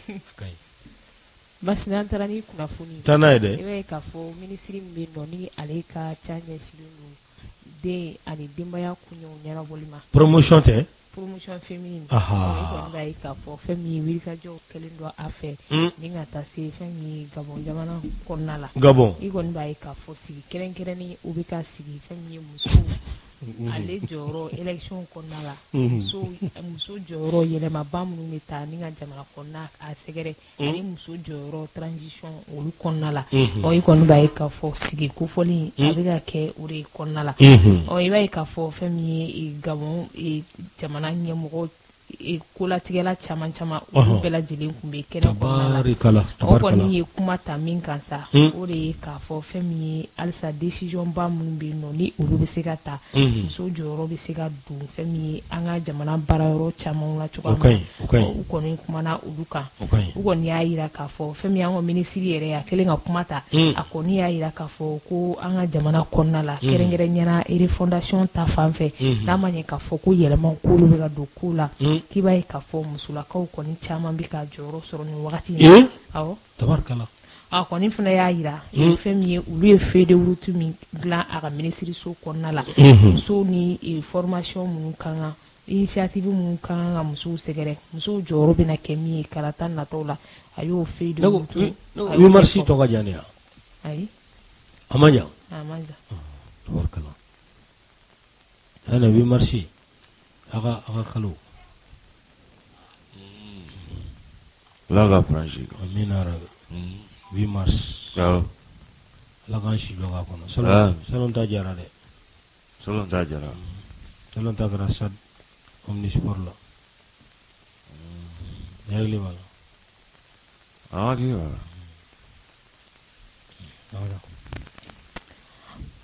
A ka ɲi. Basi n'an taara ni kunnafoni taa n'a ye dɛ. I b'a ye k'a fɔ minisiri min bɛ yen nɔ ni ale ka ca ɲɛsinnen don den ani denbaya koɲɛw ɲɛnabɔli ma. Promotion tɛ. Promotion féminine. Aha. I kɔni b'a ye k'a fɔ fɛn min ye wulikajɔw kɛlen don a fɛ. Ni ka taa se fɛn min ye Gabon jamana kɔnɔna la. Gabon. I kɔni b'a ye k'a fɔ sigi kɛrɛnkɛrɛnnen o bɛ ka sigi fɛn min ye musow ale jɔyɔrɔ élection kɔnɔna la. Muso jɔyɔrɔ yɛlɛmaba minnu bɛ taa ni ka jamana kɔnɔna a sɛgɛrɛ. Ani muso jɔyɔrɔ transition olu kɔnɔna la. Ɔ i kɔni b'a ye k'a fɔ sigi kofɔlen a bɛ ka kɛ o de kɔnɔna la. Ɔ i b'a ye k'a fɔ fɛn min ye Gabon jamana ɲɛmɔgɔ kolatigɛla caman caman olu bɛɛ lajɛlen tun bɛ kɛnɛ kɔnɔna la. Tabarikala, O tabarikala. kɔni ye kuma ta min kan sa, o de ye k'a fɔ fɛn min ye halisa décision ba minnu bɛ yen nɔ ni olu bɛ se ka ta, muso jɔyɔrɔ bɛ se ka don fɛn min ye an ka jamana baarayɔrɔ caman la cogoya O ka ɲi, o ka ɲi. U kɔni kumana olu kan. O ka ɲi. U kɔni y'a jira k'a fɔ fɛn min y'an ka minisiri yɛrɛ ye, a kɛlen ka kuma ta, a kɔni y'a jira k'a fɔ ko an ka jamana kɔnɔna la, kɛrɛnkɛrɛnnenya la refondation ta fan fɛ, n'a ma ɲɛ k'a fɔ ko yɛlɛmaw k'olu bɛ ka don ko la, k'i b'a ye k'a fɔ musolakaw kɔni caman bɛ ka jɔyɔrɔ sɔrɔ nin wagati in na. Awɔ. Tabarikala. A kɔni fana y'a jira fɛn min ye olu ye feuille de route min dilan a ka minisiriso kɔnɔna la, musow ni formation minnu ka kan, initiative minnu ka kan ka musow sɛgɛrɛ, musow jɔyɔrɔ bɛna kɛ min ye kalata nataw la, a y'o feuille de Ne ko route. 8 mars tɔ ka jan de wa? Ayi. A man jan. A man jan. Tabarikala. Ɛnɛ 8 mars a ka kalo. Ala ka franchi. Amina yarabi. 8 mars. Awɔ. Ala k'an si jɔ k'a kɔnɔ. Salon ta jara dɛ. Salon ta jara. Salon ta kɛra stade omnisport la. Ne hakili b'a la. An hakili b'a la. Voilà.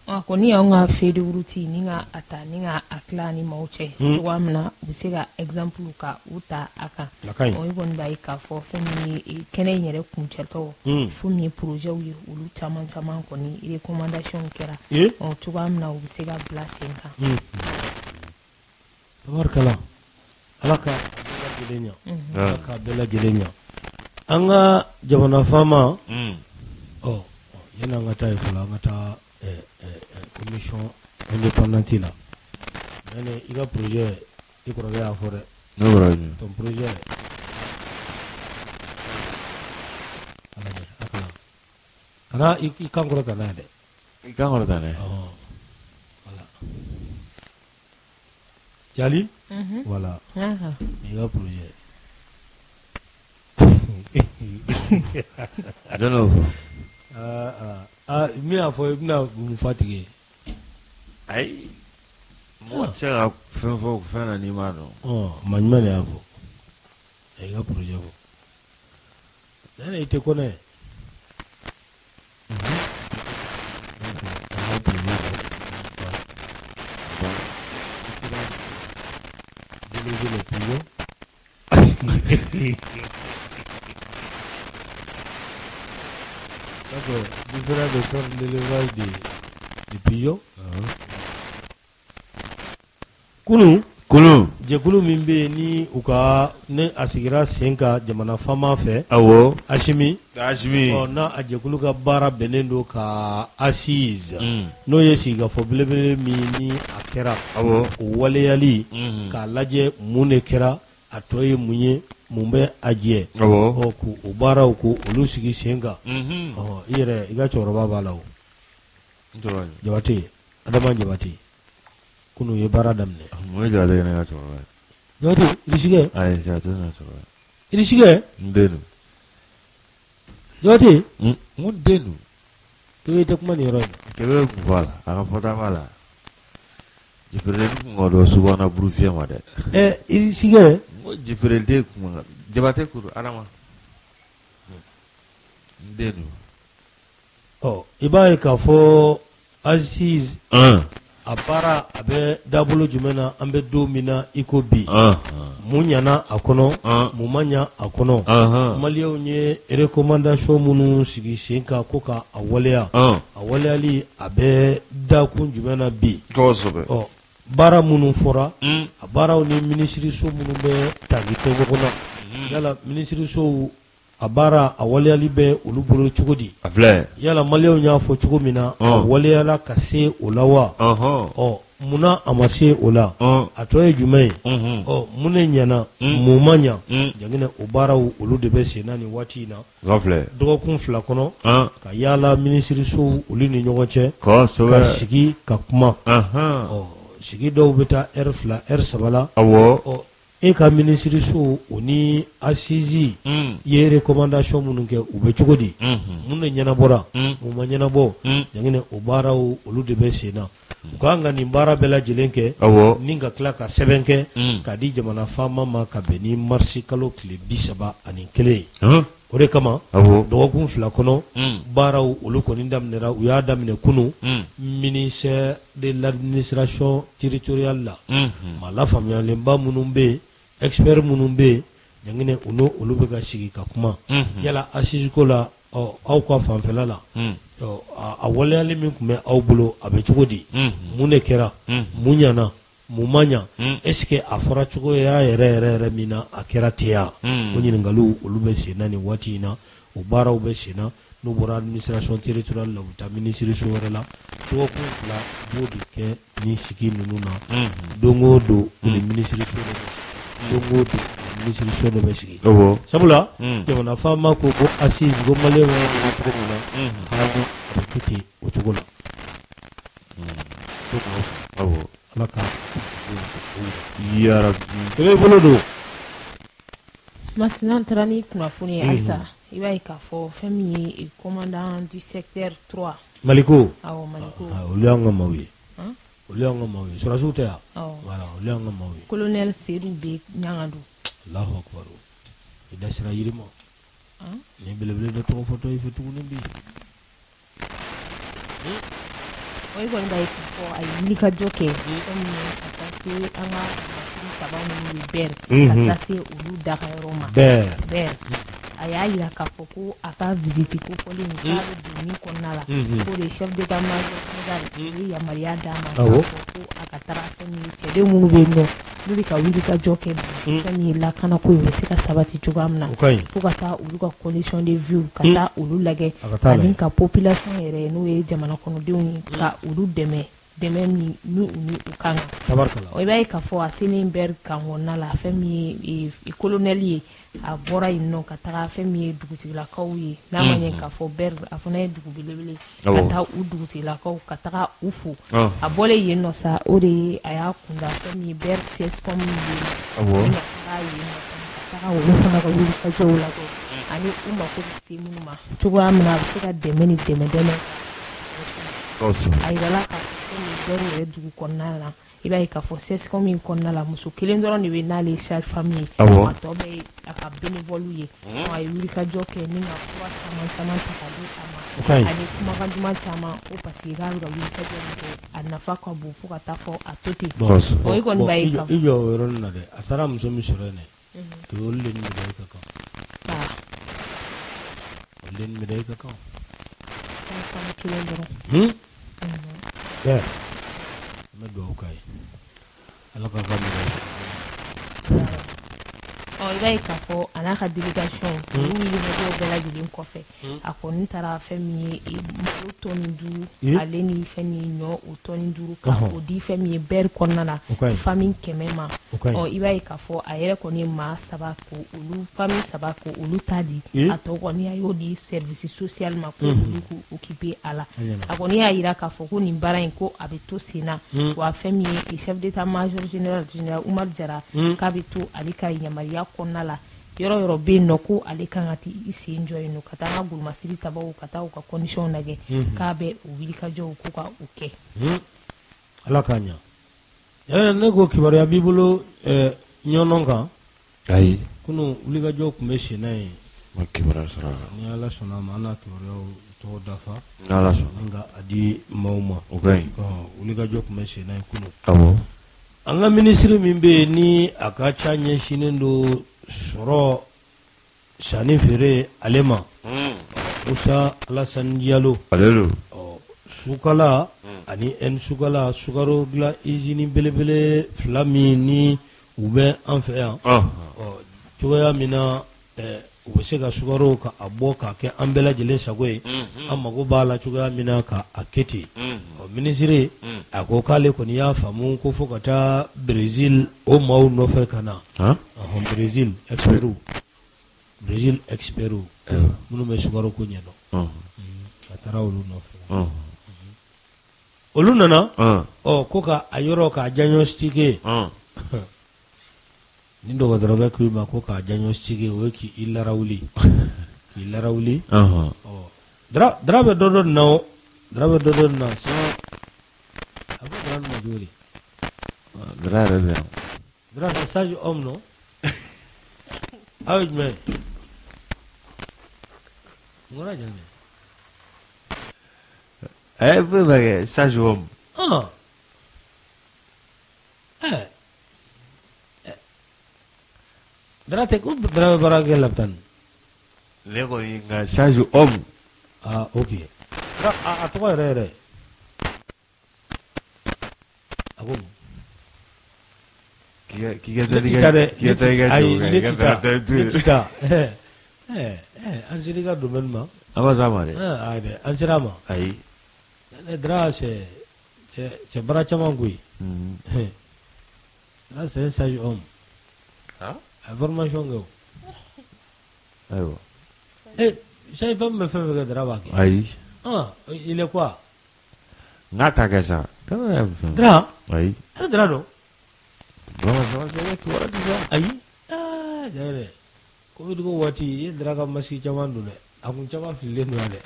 A kɔni y'anw ka feuille de route ni ka a ta ni ka a tila ni maaw cɛ cogoya min na u bɛ se ka exemple ka u ta a kan. A ka ɲi. Ɔ i kɔni b'a ye k'a fɔ fɛn min ye kɛnɛ in yɛrɛ kuncɛtɔ, fɛn min ye projet ye, olu caman caman kɔni recommandation kɛra. Ɔ cogoya min na u bɛ se ka bila sen kan. Tabarikala. Ala ka bɛɛ lajɛlen ɲa. Ala ka bɛɛ lajɛlen ɲa. An ka jamana faama. Ɔ yanni an ka taa yen fɔlɔ, an ka taa commission indépendante la. Yani i ka projet i kɔrɔkɛ y'a fɔ dɛ. Ne kɔrɔkɛ jumɛn? Ton projet. A lajɛ, a kalan. Kana i kan kɔrɔta n'a ye dɛ. I kan kɔrɔta n'a ye. Voilà. Jali? Voilà. I ka projet. Jɔn y'o fɔ? Min y'a fɔ i bɛna mun f'a tigi ye? Ayi, mɔgɔ tɛ se ka fɛn fɔ fɛn na n'i m'a dɔn. Maa ɲuman de y'a fɔ. A y'i ka projet fɔ. Yani i tɛ kɔnɛ ye. Donc, a ka projet fɔ. Déloger les pigeons. D'accord, différent de faire l'élevage des pigeons. Kunun. Kunun. Jɛkulu min bɛ yen ni u ka ne a sigira sen kan jamana faama fɛ. Awɔ. Asimi. Asimi. Ɔ n'a a jɛkulu ka baara bɛnnen don ka assise. N'o ye sigikafɔ belebele min ni a kɛra. Awɔ. O waleyali. K'a lajɛ mun de kɛra, a tɔ ye mun ye, mun bɛ a jɛ. Awɔ. Ɔ k'o o baaraw ko olu sigi sen kan. Ɔ i yɛrɛ i ka cɛkɔrɔba b'a la o. Jabate, Adama Jabate. Kunun ye baara daminɛ. Mun ye Jabate kɛ ne ka cɛkɔrɔba ye? Jabate, irisikɛ? Ayi, Jabate ne ka cɛkɔrɔba ye. Irisikɛ? N den don. Jabate? N ko n den don. Kebe tɛ kuma nin yɔrɔ in na. Kebe bɛ kun fɔ a la, a ka fɔta b'a la. Jifiriden kun ka dɔn subahana buru fiyɛ ma dɛ. Ɛ irisikɛ? N ko jifiriden kun ka Jabate ko don Adama. N den don. Ɔ i b'a ye k'a fɔ assise. A baara a bɛ dabolo jumɛn na an bɛ don min na i ko bi. Mun ɲana a kɔnɔ, mun ma ɲa a kɔnɔ. Maliyɛnw ye recommandation minnu sigi sen kan ko ka a waleya. A waleyali a bɛ dakun jumɛn na bi. Kosɛbɛ. Ɔ baara minnu fɔra, a baaraw ni minisiriso minnu bɛ tali kɛ ɲɔgɔn na. Yala minisirisow A baara a waleyali bɛ olu bolo cogo di? A filɛ. Yala maliyɛnw y'a fɔ cogo min na, a waleyala ka se o la wa? Ɔ munna a ma se o la? A tɔ ye jumɛn ye? Ɔ mun de ɲɛna, mun ma ɲa? Jaginɛ o baaraw olu de bɛ sen na nin waati in na. Dɔgɔkun 2 kɔnɔ, ka yaala minisirisow olu ni ɲɔgɔn cɛ, ka sigi ka kuma. Ɔ sigi dɔw bɛ taa heure 2 heure 3 la. Awɔ. Ɔ e ka minisiriso o ni assise ye recommandation minnu kɛ u bɛ cogo di? Mun de ɲɛnabɔra? Mun ma ɲɛnabɔ? Jaginɛ o baaraw olu de bɛ sen na. U ka kan ka nin baara bɛɛ lajɛlen kɛ ni ka tila ka sɛbɛn kɛ k'a di jamana faama ma ka bɛn ni marisi kalo tile 31 ye. O de kama dɔgɔkun 2 kɔnɔ baaraw olu kɔni daminɛra, u y'a daminɛ kunun ministère de l'administration territoriale la. Maa lafaamuyalenba minnu bɛ yen, expert minnu bɛ yen, Jaginɛ u n'o olu bɛ ka sigi ka kuma. Yala assise ko la, ɔ aw ka fanfɛla la, a waleyali min tun bɛ aw bolo a bɛ cogo di? Mun de kɛra? Mun ɲɛna? Mun ma ɲa? Est ce que a fɔra cogoya yɛrɛ yɛrɛ yɛrɛ min na a kɛra ten ya? O ɲininkaliw olu bɛ sen na nin waati in na, o baaraw bɛ sen na. N'u bɔra administration territoriale la, u bɛ taa minisiriso wɛrɛ la. Dɔgɔkun 2 u b'o de kɛ nin sigi ninnu na. Don o don u ni minisiriso dɔ bɛ sigi, don o don minisiriso dɔ bɛ sigi. Sabula jamana faama ko ko assise ko maliyɛnw y'a ɲini cogo min na, hali a bɛ kɛ ten o cogo la. Ala ka yarabi. I bolo don. Masina taara ni kunnafoni ye halisa, i b'a ye k'a fɔ fɛn min ye commandant du secteur 3. Maliko. Awɔ, Maliko. Olu y'an ka maaw ye. Olu y'an ka maaw ye. Sɔrɔdasiw tɛ yan. Voilà, olu y'an ka maaw ye. Colonel Seydou B Ɲangadu. Alahu akibaru. I da sera yiri ma. Nin belebele dɔ tɔgɔ fɔtɔ i fɛ tuguni bi. O kɔni b'a ye k'a fɔ a ye wulikajɔ kɛ fɛn min ye ka taa se an ka masiri saba minnu bɛ Bɛri, ka taa se olu dagayɔrɔ ma. Bɛri. A y'a jira k'a fɔ ko a ka visite kofɔlen in k'a bɛ don min kɔnɔna la, k'o de chef d'état-major général u ye yamaruya d'a ma k'a fɔ ko a ka taga fɛn min ye cɛden minnu bɛ yen nɔ n'u bɛ ka wulikajɔ kɛ bi, fɛn min ye lakanako ye, u bɛ se ka sabati cogoya min na, fo ka taa olu ka condition de vie ka taa olu lajɛ, ani ka population yɛrɛ n'o ye jamana kɔnɔdenw ye, ka olu dɛmɛ dɛmɛ min ni u ni u kan kan. I b'a ye k'a fɔ a selen Bɛri kan kɔnɔna la, fɛn min ye colonel ye, a bɔra yen nɔ ka taga fɛn min ye dugutigilakaw ye, n'a ma ɲɛ k'a fɔ Bɛri a fana ye dugu belebele, ka taa u dugutigilakaw ka taga u fo. A bɔlen yen nɔ sa, o de ye a y'a kunda fɛn min ye Bɛri CSCOM min bɛ yen, ka taga yen nɔ ka taga olu fana ka wulikajɔw lajɛ, ani u mako bɛ se minnu ma cogoya min na a bɛ se ka dɛmɛ ni dɛmɛ dɛmɛ. A yirala k'a fɔ fɛn min ye Bɛri yɛrɛ dugu kɔnɔna la, i b'a ye k'a fɔ CSCOM min kɔnɔna la, muso kelen dɔrɔn de bɛ n'ale ye sage femme ye, a tɔ bɛɛ ye a ka bénévole ye. A ye wulikajɔ kɛ ni ka fura caman caman ta ka di a ma, ani kumakan duman caman ko parce que k'a bɛ ka wulikajɔ min kɛ a nafa ka bon fo ka taa fɔ a to ten. O i kɔni b'a ye k'a fɔ i jɔ o yɔrɔnin na dɛ, a taara muso min sɔrɔ yen dɛ, olu de ni médaille ka kan. Olu de ni médaille ka kan. Sage femme kelen dɔrɔn. Bɛɛ. An bɛ dugawu k'a ye, Ala k'a ka médaille. Ɔ i b'a ye k'a fɔ a n'a ka délégation olu wulikajɔw bɛɛ lajɛlen kɔfɛ, a kɔni taara fɛn min ye malo tɔni 5, ale ni fɛn min ye ɲɔ o tɔni 5, ka o di fɛn min ye Bɛri kɔnɔna la famille 100 ma. Ɔ i b'a ye k'a fɔ a yɛrɛ kɔni ye maa 3 ko olu famille 3 ko olu ta di, a tɔ kɔni a y'o di service social ma ko olu k'u occuper a la. A kɔni y'a jira k'a fɔ ko nin baara in ko a bɛ to sen na, wa fɛn min ye chef d'état-major général général Umaru Jara k'a bɛ to ale ka yamaruya kɔnɔna la, yɔrɔ yɔrɔ bɛ yen nɔ ko ale kan ka t'i sen jɔ yen nɔ ka taa an ka golomasiri tabaw ka taa u ka condition lajɛ, k'a bɛ o wulikajɔw ko ka o kɛ. Ala k'a ɲa. Ne ko kibaruya b'i bolo ɲɔnɔn kan? Ayi. Kunun wulikajɔ tun bɛ sen na yen. Ma kibaruya sɔrɔ a la. Ni Ala sɔnna a ma, an n'a kibaruyaw tɔgɔ dafa. Ni Ala sɔnna. Ni ka a di maaw ma. O ka ɲi. Wulikajɔ tun bɛ sen na yen kunun. Awɔ. An ka minisiri min bɛ yen ni a ka ca ɲɛsinnen don sɔrɔ sanni feere ale ma, Musa Alasani Jalo. Ale don. Sukala ani N sukala sukaro dilan izini belebele 2 min ni u bɛ an fɛ yan. Ɔ cogoya min na U bɛ se ka sukaro ka a bɔ k'a kɛ an bɛɛ lajɛlen sago ye an mago b'a la cogoya min na ka a kɛ ten. Ɔ, minisiri a ko k'ale kɔni y'a faamu ko fo ka taa Brésil o maaw nɔfɛ ka na. Ɔhɔn, Brésil experts, Brésil experts minnu bɛ sukaro ko ɲɛdɔn, a taara olu nɔfɛ. Olu nana, ɔ, ko ka a yɔrɔ k'a diagnostiquer. Ni dɔgɔtɔrɔkɛ ko i ma ko k'a diagnostiquer, o ye k'i larawuli, k'i larawuli. Dara, Dara bɛ dɔ dɔn nin na o, Dara bɛ dɔ dɔn nin na. A ko Dara nin ma cogo di? Dara yɛrɛ bɛ yan. Dara, c'est sage homme, non? Aw ye jumɛn ye? N kɔrɔ jumɛn? Ɛ, bɛ kɛ sage homme. Ɛ, Dara tɛ ko Dara bɛ baara kɛ lapitani. Ne kɔni nka sage homme. Ah, ok. Dara, a tɔgɔ yɛrɛ yɛrɛ? A ko k'i ka taa i ka dɛ, k'i ka taa i ka ayi, jago kɛ, ne i ka ti taa, taa i to ne yen. ti taa. Ɛ ɛ, an sera i ka domaine ma. An ma s'a ma dɛ. Ayi dɛ, an sera a ma. Ayi. Ne Dara, c'est baara caman koyi. Dara, c'est un sage homme. Ah? A ye formation kɛ o. Ayiwa. Eh, sage femme bɛ fɛn fɛn kɛ, Dara b'a kɛ. Ayi. Ah, il est quoi? N k'a ta kɛ sa. Dara? Ayi. E bɛ Dara dɔn? Vraiment, vraiment, kibaruya di sa. Ayi. Aa, ja yɛrɛ. Covid ko waati, i ye Dara ka masque caman don dɛ. A kun caman fililen don yan dɛ.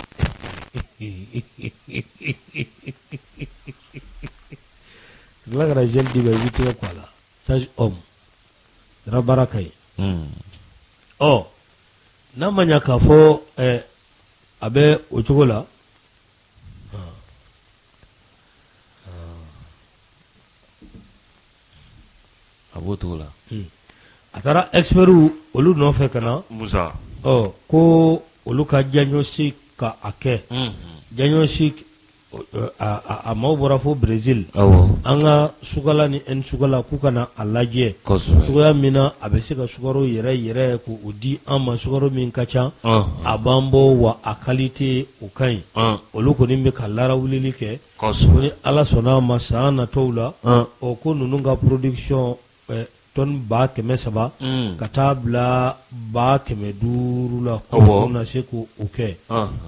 Ka tila ka na gel d'i ma, i b'i tɛgɛ ko a la. Sage homme. Dara baara ka ɲi. Ɔ, n'a ma ɲa k'a fɔ a bɛ o cogo la. A b'o cogo la. A taara experts olu nɔfɛ ka na. Musa. Ɔ, ko olu ka diagnostic ka a kɛ. Diagnostic, a maaw bɔra fo Brésil. Awɔ. An ka sukala ni N sukala, k'u ka na a lajɛ. Cogoya min na a bɛ se ka sukaro yɛrɛ yɛrɛ k'o di an ma, sukaro min ka ca. A b'an bɔ wa a qualité o ka ɲi. Olu kɔni bɛ ka larawulili kɛ. Ko ni Ala sɔnna a ma, san natɔw la. Ɔ, ko ninnu ka production tonne 300,000 ka taa bila 500,000 la, ko u na se k'o kɛ.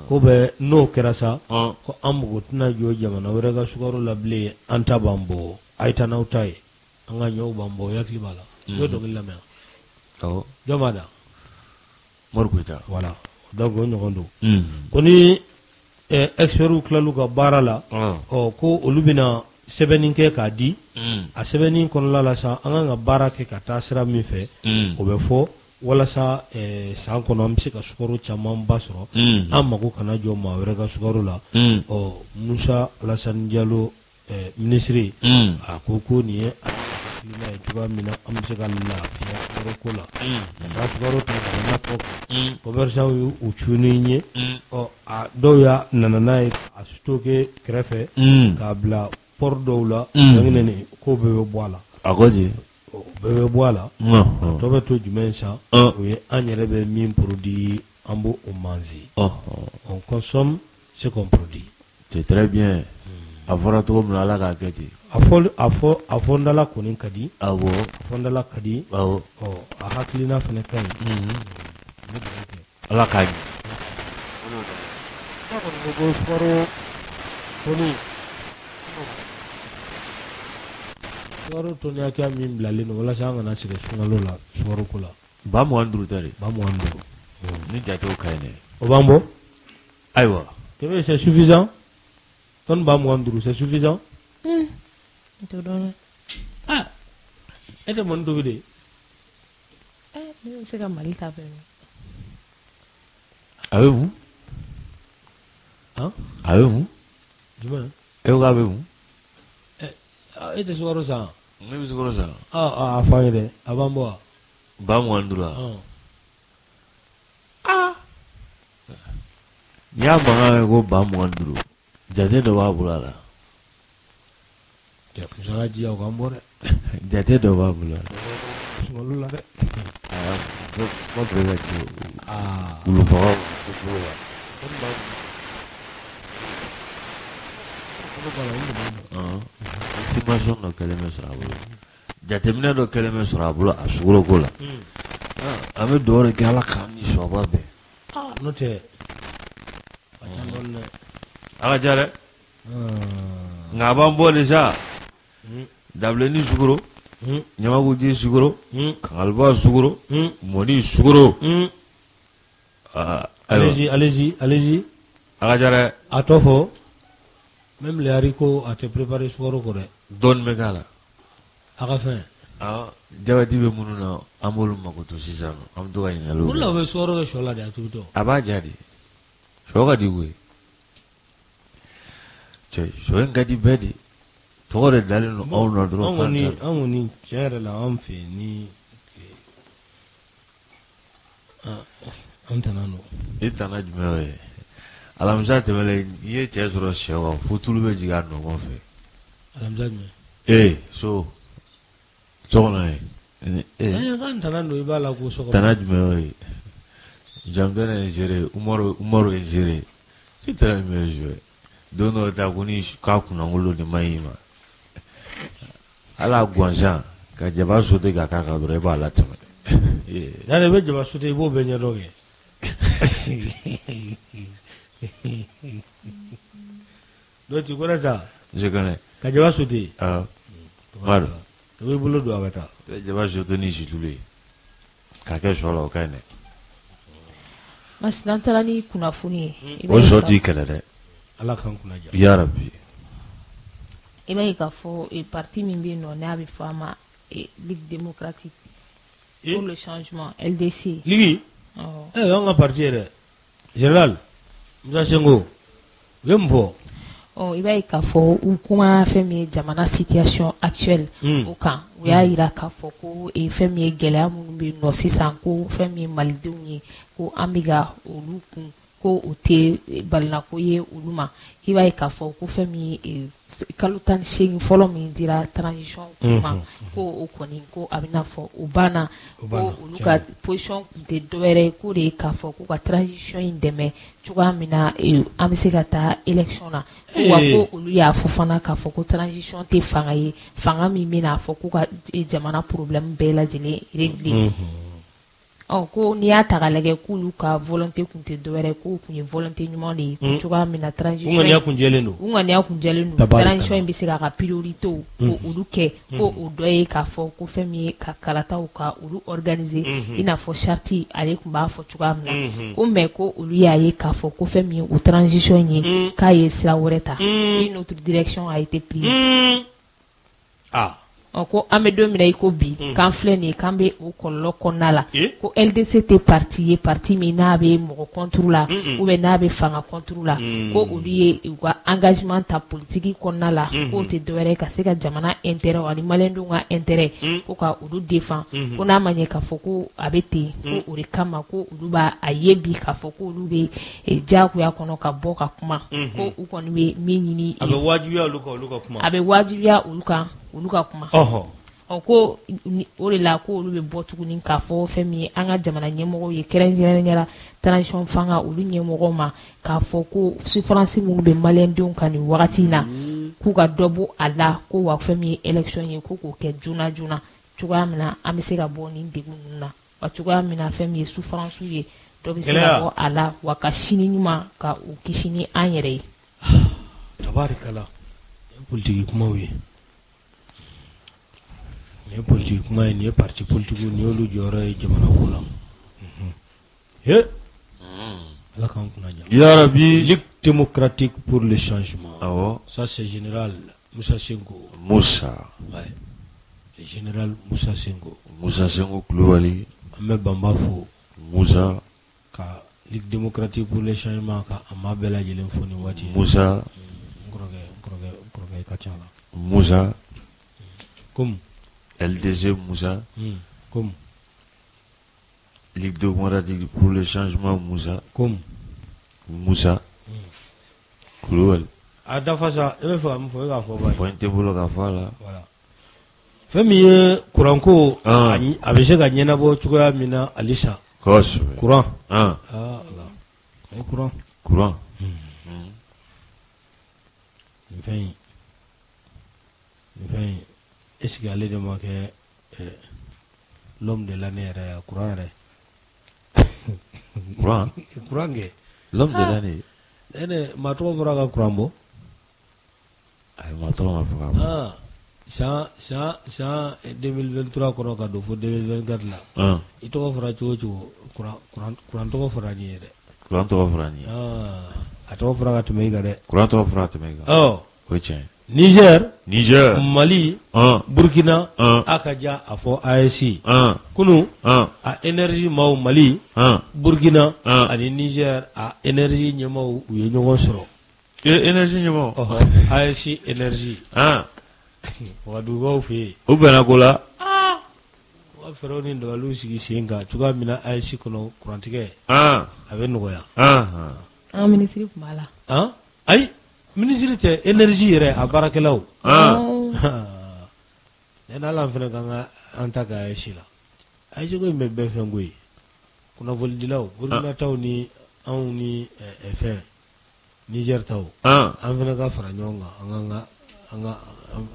Ko bɛ n'o kɛra sa, ko an mago tɛna jɔ jamana wɛrɛ ka sukaro la bilen, an ta b'an bɔ. A ye taa n'aw ta ye, an ka ɲɔw b'an bɔ. I hakili b'a la? I y'o dɔnkili lamɛn? Awɔ. Jɔn b'a da? Mori Koyita. Voilà, donc o ɲɔgɔn don. Ko ni experts tilal'u ka baara la, ɔ, ko olu bɛna sɛbɛnni kɛ k'a di. A sɛbɛnni kɔnɔna la sa, an kan ka baara kɛ ka taa sira min fɛ, o bɛ fɔ walasa san kɔnɔ an bɛ se ka sukaro camanba sɔrɔ, an mago kana jɔ maa wɛrɛ ka sukaro la. Ɔ, Musa Alasani Jalo, minisiri, a ko ko nin ye a hakilina ye cogoya min na an bɛ se ka lafiya sukaro ko la, ka taa sukaro ta jamana kɔ kan. Commerçant y'u cunni ye. Ɔ, a dɔw y'a nana n'a ye a stocké kɛrɛfɛ k'a bila port dɔw la. Nin ko bɛɛ bɛ bɔ a la. A ko di? O bɛɛ bɛ bɔ a la. A tɔ bɛ to jumɛn sa? O ye an yɛrɛ bɛ min produit, an b'o o manger. On consomme ce qu'on produit. C'est très bien. A fɔra cogo min na, Ala k'a kɛ ten. A fɔ, a fɔ, a fɔndala kɔni ka di. Awɔ. A fɔndala ka di. Awɔ. Ɔ, a hakilina fana ka ɲi. N bɛ dugawu kɛ. Ala k'a ɲɛ. Ne kɔni ko ko sukaro tɔni, sukaro tɔni hakɛya min bilalen don walasa an kana sɛgɛn sunkalo la sukaro ko la. 25,000 tɛ de? 25,000. Ni jatew ka ɲi dɛ. O b'an bɔ? Ayiwa. Kɛmɛ, c'est suffisant? Tonne 25,000, c'est suffisant? N t'o dɔn dɛ. Ah, e tɛ mɔni tobi de? Ne bɛ se ka Mali ta bɛɛ min. A bɛ mun? Han? A bɛ mun? Jumɛn? E ko k'a bɛ mun? E tɛ sukaro san? Ne bɛ sukaro san. Ah, a fɔ an ye dɛ, a b'an bɔ wa? 25,000 wa? Ah. N'i y'a mankan mɛn ko 25,000, jate dɔ b'a bolo a la. Musaka ji o k'an bɔ dɛ. Jate dɔ b'a bolo a la. Sunkalo la dɛ. Kuma bɛɛ ka jɛ wulufaga bolo la. Estimation dɔ kɛlen bɛ sɔrɔ a bolo, jateminɛ dɔ kɛlen bɛ sɔrɔ a bolo a sukaro la. An bɛ dugawu de kɛ Ala k'an ni sɔba bɛn. N'o tɛ a ca dɔɔni dɛ. A ka ca dɛ, nka a b'an bɔ de sa. Dabilenni sukaro, ɲamakuji sukaro, kangaliba sukaro, mɔni sukaro. Allez-y, allez-y, allez-y. A ka ca dɛ. A tɔ fɔ. Même les haricots a tɛ préparer sukaro kɔ dɛ. Dɔɔni bɛ k'a la. A ka fɛn. Jabɛti bɛ minnu na, an b'olu makoto sisan, an bɛ to ka ɲininkaliw kɛ. O de la u bɛ sukaro kɛ sɔ la de, a tobitɔ. A b'a diya de. Sɔ ka di koyi. Cɛ, sɔ in ka di bɛɛ de. Tɔgɔ de dalen don anw na dɔrɔn. An kɔni tiɲɛ yɛrɛ la, an fɛ yen ni an tana don. I tana jumɛn y'o ye? Alamisa tɛmɛnen, i ye cɛ sɔrɔ sɛ kan fo tulu bɛ jigin a nɔnkɔn fɛ. Alamisa jumɛn? Ee, so kɔnɔ yen. Ee, k'an tana don, i b'a la ko so kɔnɔ. Tana jumɛn y'o ye? Jamutɛnɛ ye seere, Umaru ye seere. Tu très bien joué. Don dɔ ta ko ni k'a kunnangolo de man ɲi i ma. Ala gansan ka jaba sauté ka k'a kan dɔrɔn, i b'a latɛmɛ. Yani i bɛ jaba sauté, i b'o bɛɛ ɲɛdɔn kɛ. Donc tu connais ça? Je connais. Ka jaba sauté. Ah. Maro. I b'i bolo don a ka taa. I bɛ jaba sauté ni situlu ye. K'a kɛ sɔ la, o ka ɲi dɛ. Masina, an taara ni kunnafoni ye. O sɔ t'i kɛlɛ dɛ. Ala k'an kunna diya. Yarabi. I b'a ye k'a fɔ parti min bɛ yen nɔ, n'a bɛ fɔ a ma Ligue démocratique pour le changement, LDC. Ligue? Awɔ. An ka parti yɛrɛ. Général Musa Senko, u ye mun fɔ? Ɔ, i b'a ye k'a fɔ u kuma fɛn min ye jamana situation actuelle o kan, u y'a jira k'a fɔ ko fɛn min ye gɛlɛya minnu bɛ yen nɔ sisan, ko fɛn min ye malidenw ye, ko an bɛ ka olu kun, ko o tɛ balinako ye olu ma. K'i b'a ye k'a fɔ ko fɛn min ye kalo 18 fɔlɔ min dira transition ma, ko o kɔni, ko a bɛna fɔ o banna. Ko olu ka position tun tɛ dɔwɛrɛ ye, k'o de ye k'a fɔ k'u ka transition in dɛmɛ cogoya min na an bɛ se ka taa élection na. Wa ko olu y'a fɔ fana k'a fɔ ko transition tɛ fanga ye, fanga min bɛna fɔ k'u ka jamana problème bɛɛ lajɛlen régler. Ɔ, ko n'i y'a ta k'a lajɛ, k'olu ka volonté tun tɛ dɔwɛrɛ, k'o tun ye volonté ɲuman de ye, ko cogoya min na transition, u ŋaniya kun jɛlen don, u ŋaniya kun jɛlen don, transition in bɛ se k'a ka priorité ko olu kɛ, ko o dɔ ye k'a fɔ ko fɛn min ye ka kalataw ka olu organiser i n'a fɔ charte ale tun b'a fɔ cogoya min na. Ko mais ko olu y'a ye k'a fɔ ko fɛn min ye o transition ye, k'a ye sira wɛrɛ ta, une autre direction a été prise. Ah. Ɔ, ko an bɛ don min na i ko bi, k'an filɛ nin ye, k'an bɛ o kɔlɔlɔ kɔnɔna la, ko LDC tɛ parti ye, parti min n'a bɛ mɔgɔ contre la ou bien n'a bɛ fanga contre la. Ko olu ye u ka engagement ta politique kɔnɔna la, k'o tɛ dɔwɛrɛ ye ka se ka jamana intérêt ani maliyɛndenw ka intérêt, ko ka olu défend. Ko n'a ma ɲɛ k'a fɔ ko a bɛ ten, ko o de kama ko olu b'a a ye bi k'a fɔ ko olu bɛ diyagoya kɔnɔ ka bɔ ka kuma. Ko u kɔni bɛ min ɲini, a bɛ wajibiya olu kan, olu ka kuma. A bɛ wajibiya olu kan, olu ka kuma. Ɔ, ko o de la ko olu bɛ bɔ tuguni k'a fɔ fɛn min ye an ka jamana ɲɛmɔgɔw ye, kɛrɛnkɛrɛnnenya la transition fanga olu ɲɛmɔgɔw ma, k'a fɔ ko souffrance minnu bɛ maliyɛndenw kan nin wagati in na, k'u ka dɔ bɔ a la. Ko wa fɛn min ye élection ye, ko k'o kɛ joona joona, cogoya min na an bɛ se ka bɔ nin degun ninnu na, wa cogoya min na fɛn min ye souffrance ye, dɔ bɛ se ka bɔ a la, wa ka sini ɲuman ka o kisi ni an yɛrɛ ye. Tabarikala, nin ye politiki kumaw ye, nin ye politiki kuma ye, nin ye parti politique, nin y'olu jɔyɔrɔ ye jamana ko la. He, Ala k'an kunna diya. Yarabi. Ligue démocratique pour le changement. Awɔ. Ça, c'est général Moussa Senko. Musa. Ouais. Le général Moussa Senko. Musa Senko Kulubali. An bɛ Banba fo. Musa. Ka Ligue démocratique pour le changement ka a maa bɛɛ lajɛlen fo nin waati. Musa. N kɔrɔkɛ, n kɔrɔkɛ, n kɔrɔkɛ ka ca la. Musa. Comme LDC Musa. Comme Ligue démocratique pour le changement Musa. Comme Musa Kulubali. A dafa sa, i bɛ fɛ ka mun fɔ, e k'a fɔ ba ye. Foyi tɛ bolo ka fɔ a la. Voilà. Fɛn min ye kuranko a bɛ se ka ɲɛnabɔ cogoya min na alisa kuran kuran kuran nin fɛn nin fɛn in est-ce que ale de ma kɛ l'homme de l'année yɛrɛ ye kuran yɛrɛ kuran kuran kɛ l'homme de l'année ne maa tɔgɔ fɔra ka kuran bɔ ayi maa tɔgɔ ma fɔ ka bɔ san san san 2023 kɔnɔ ka don fo 2024 la i tɔgɔ fɔra cogo o cogo kuran tɔgɔ fɔra nin ye dɛ kuran tɔgɔ fɔra nin ye a tɔgɔ fɔra ka tɛmɛ i kan dɛ kuran tɔgɔ fɔra ka tɛmɛ i kan o ye tiɲɛ Niger Niger Mali Burkina a ka ja a fɔ AES kunun a énergie maaw Mali Burkina ani Niger a énergie ɲɛmaaw u ye ɲɔgɔn sɔrɔ énergie ɲɛmaaw AES énergie Wagadugukaw fɛ yen u bɛnna ko la u ka fɛɛrɛw ni dabaliw sigi sen kan cogoya min na AES kɔnɔ kurantigɛ a bɛ nɔgɔya an ka minisiri tun b'a la ayi minisiri tɛ énergie yɛrɛ a baarakɛlaw ne n'ala fana ka kan an ta kɛ AES la AES ko in bɛ bɛɛ fɛn ko ye kunnafonidilaw Burkina taw ni anw ni fɛn Niger taw an fana ka fara ɲɔgɔn kan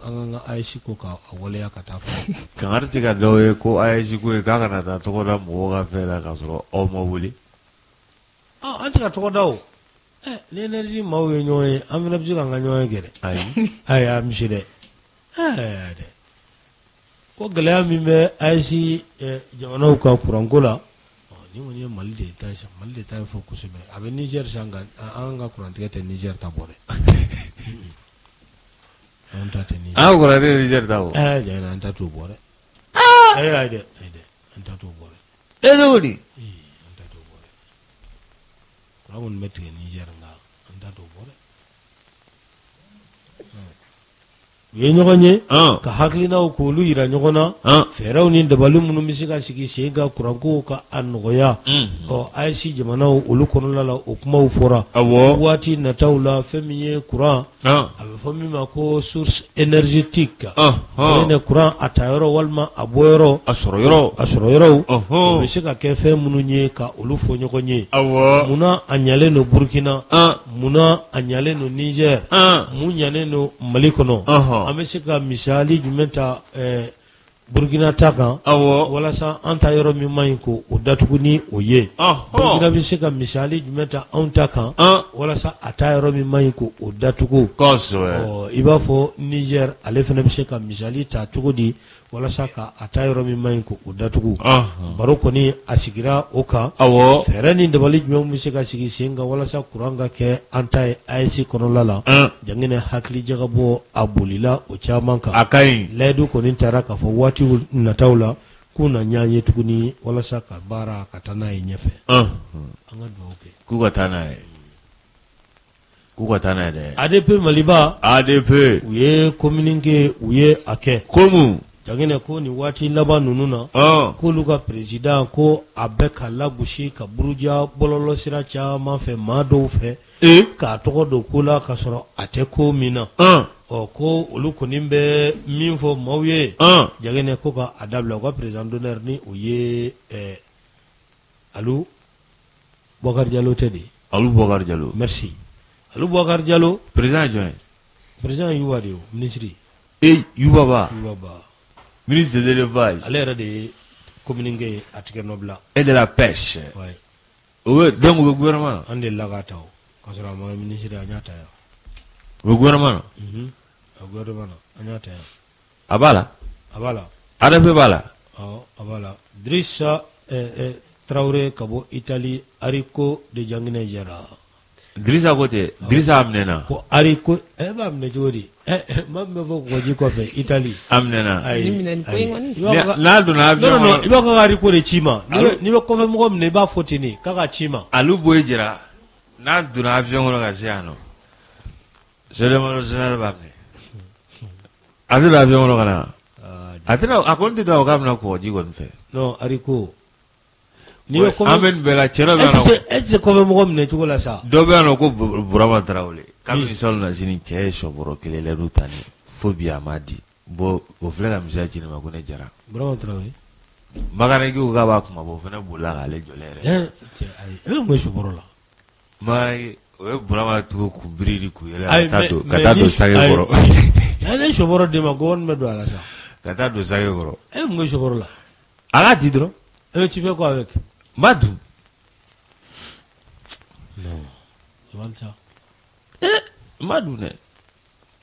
an ka AES ko ka waleya ka taa fɛ kangari tɛ ka d'aw ye ko AES ko ye k'a kana taa tɔgɔ da mɔgɔw ka fɛn la k'a sɔrɔ aw ma wele an tɛ ka tɔgɔ da o ni énergie maaw ye ɲɔgɔn ye an fana bɛ se k'an ka ɲɔgɔn ye kɛ dɛ ayi a misi dɛ dɛ ko gɛlɛya min bɛ AES jamanaw ka kuranko la nin kɔni ye Mali de ta ye sa Mali de ta ye fɔ kosɛbɛ a bɛ Niger sa nka an ka kurantigɛ tɛ Niger ta bɔ dɛ an ta tɛ Niger an ka kurantigɛ tɛ Niger ta bɔ ɛɛ an ta t'o bɔ dɛ ayi ayi dɛ ayi dɛ an ta t'o bɔ dɛ e cogo di an ta t'o bɔ dɛ kuran kɔni bɛ tigɛ Niger nka an ta t'o bɔ dɛ u ye ɲɔgɔn ye ka hakilinaw k'olu yira ɲɔgɔn na fɛɛrɛw ni dabali minnu bɛ se ka sigi sen kan kuranko ka a nɔgɔya ɔ AES jamanaw olu kɔnɔna la o kumaw fɔra waati nataw la fɛn min ye kuran a bɛ fɔ min ma ko source énergétique ne kuran a ta yɔrɔ walima a bɔ yɔrɔ a sɔrɔ a sɔrɔ yɔrɔw o bɛ se ka kɛ fɛn minnu ye ka olu fɔ ɲɔgɔn ye munna a ɲalen don Burukina munna a ɲalen don Niger mun ɲalen don Mali kɔnɔ an bɛ se ka misali jumɛn ta Burukina ta kan walasa an ta yɔrɔ min man ɲi ko o datugu ni o ye Burukina bɛ se ka misali jumɛn ta anw ta kan walasa a ta yɔrɔ min man ɲi ko o datugu i b'a fɔ Niger ale fana bɛ se ka misali ta cogo di walasa ka a ta yɔrɔ min man ɲi ko o datugu baro kɔni a sigira o kan fɛɛrɛ ni dabali jumɛn bɛ se ka sigi sen kan walasa kuran ka kɛ an ta ye AES kɔnɔla la Janginɛ hakili jagabɔ a bolila o caman kan a ka ɲi layidu kɔni taara k'a fɔ waati nataw la k'u na ɲɔgɔn ye tuguni walasa ka baara ka taa n'a ye ɲɛfɛ an ka dugawu kɛ k'u ka taa n'a ye k'u ka taa n'a ye dɛ ADP Maliba ADP u ye communiqué u ye a kɛ ko Janginɛ ko nin waati laban ninnu na k'olu ka président ko a bɛ ka lagosi ka buruja bɔlɔlɔsira caman fɛ maa dɔw fɛ k'a tɔgɔ don ko la ka sɔrɔ a tɛ ko min na ɔ ko olu kɔni bɛ min fɔ maaw ye Janginɛ ko ka a dabila u ka président d'honneur ni o ye Alu Bɔkari Jalo tɛ de Alu Bɔkari Jalo merci Alu Bɔkari Jalo président ye jɔn ye président ye Yuba de ye ministre e Yuba Ba Yuba Ba ministre de l'élevage ale yɛrɛ de ye communiqué a tigɛ nɔ bila et de la pêche ouais. O bɛ donc u bɛ gouvernement na an delila k'a ta o k'a sɔrɔ a ma kɛ ministre ye an y'a ta yan u bɛ gouvernement na unhun a gouvernement na an y'a ta yan a b'a la a b'a la ADP b'a la awɔ a b'a la Drissa Traoré ka bɔ Italie haricot de Janginɛ jara Dirisa ko tɛ Dirisa a minɛna ko haricot e b'a minɛ cogo di maa min bɛ fɔ kɔgɔji kɔfɛ Italie a minɛna ayi n'a donna avion kɔnɔ i b'a fɔ ka haricot de ci ma n'i bɛ kɔfɛ mɔgɔ minɛ i b'a fɔ ten de k'a ka ci ma Alu Boye jira n'a donna avion kɔnɔ ka se yan nɔ chef d'état-major général b'a minɛ a tɛ don avion kɔnɔ ka na a tɛna a kɔni tɛ don k'a bɛna kɔgɔji kɔni fɛ non haricot An bɛ nin bɛɛ la cɛ dɔ bɛ yan nɔ e tɛ se kɔfɛ mɔgɔ minɛ cogo la sa dɔ bɛ yan nɔ ko Burama Tarawele kabini salonnasini cɛ ye sɔ bɔrɔ kelen layidu ta ne fo bi a m'a di Bon o filɛ ka message ci ne ma ko ne Jara. Burama Tarawele. Makanaki ko k'a b'a kuma bɔ o fana bolila k'ale jɔlen yɛrɛ. Ɛ cɛ ayi e bɛ mun kɛ sobɔrɔ la? Makanaki o ye Burama tugu kunbiri ni kunyɛlɛ ka taa don ka taa don sange kɔrɔ. Ayi ne sobɔrɔ d'e ma gɔbɔni bɛ don a la sa. Ka taa don sange kɔrɔ. E bɛ mun kɛ sobɔrɔ la? A k'a di dɔrɔn. E bɛ tu fais quoi avec? N b'a dun. Non. Sabali sa. Ee n b'a dun dɛ.